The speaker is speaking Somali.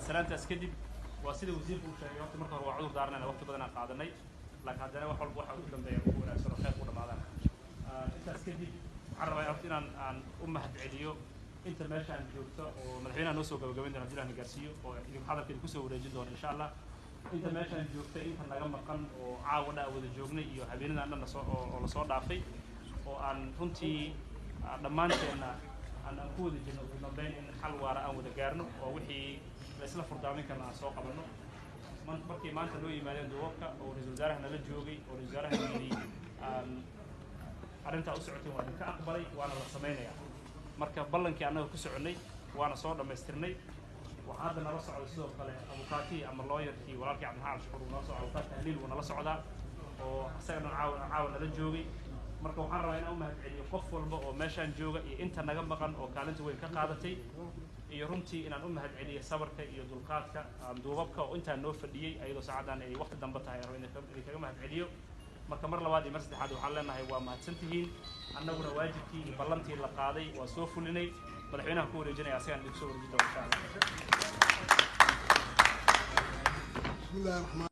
Salaantaas kadib, waa sida wasiirku uu sheegay, horta marka hore waa cudur daaranayna, waqti badan aan qaadanay, laakiin haddana wax walba waxa ugu dambeeya ugu wanaagsan oo khayr ku dhamaadaan. Intaas kadib, waxaan rabaa horta inaan aan u mahadceliyo inta meeshaan joogto oo madaxweynaha noo soo gabagabayn doona haddii na gaarsiiyo oo idin hadalka idinku soo wareejin doono, insha Allah. Inta meeshaan joogta, inta naga maqan oo caawa dha wada joognay iyo habeenadan dhan lasoo oo lasoo dhaafay oo aan runtii dhammaanteenna aan ku wada jirno ugu dambeyn in xal waara aan wada gaarno oo wixii la isla furdaamin karna aan soo qabanno. Markii maanta noo yimaadeen duubabka oo ra-iisul wasaaraha nala joogay oo ra-isul wasaaraha yidhi aan arrintaa u socotay, waa idinka aqbalay, waana la samaynayaa. Marka ballankii annaga ku soconnay waana soo dhammaystirnay. Waxaa hadda nala socda sidoo kale abukaatii ama lawyerkii walaalkii Cabdiraxmaan Cabdishakuur uu nala socda, abukaat Tahliil wuu nala socdaa oo isaga dhan caawa nala joogay. Marka waxaan rabaa inaan u mahadceliyo qof walba oo meeshaan jooga iyo inta naga maqan oo kaalinta weyn ka qaadatay, iyo runtii inaan u mahadceliyo sabarka iyo dulqaadka duubabka oo intaan noo fadhiyey ayadoo saacaddan ay waqti dambe tahay. Aan rabaa idinkaga mahadceliyo. Marka mar labaad iyo mar saddexaad waxaan leenahay waa mahadsantihiin. Annaguna waajibkii iyo ballantii la qaaday waa soo fulinay. Madaxweynaha ku wareejinaya, asagaan idinku soo wareejin doona, insha Allah. بسم الله الرحمن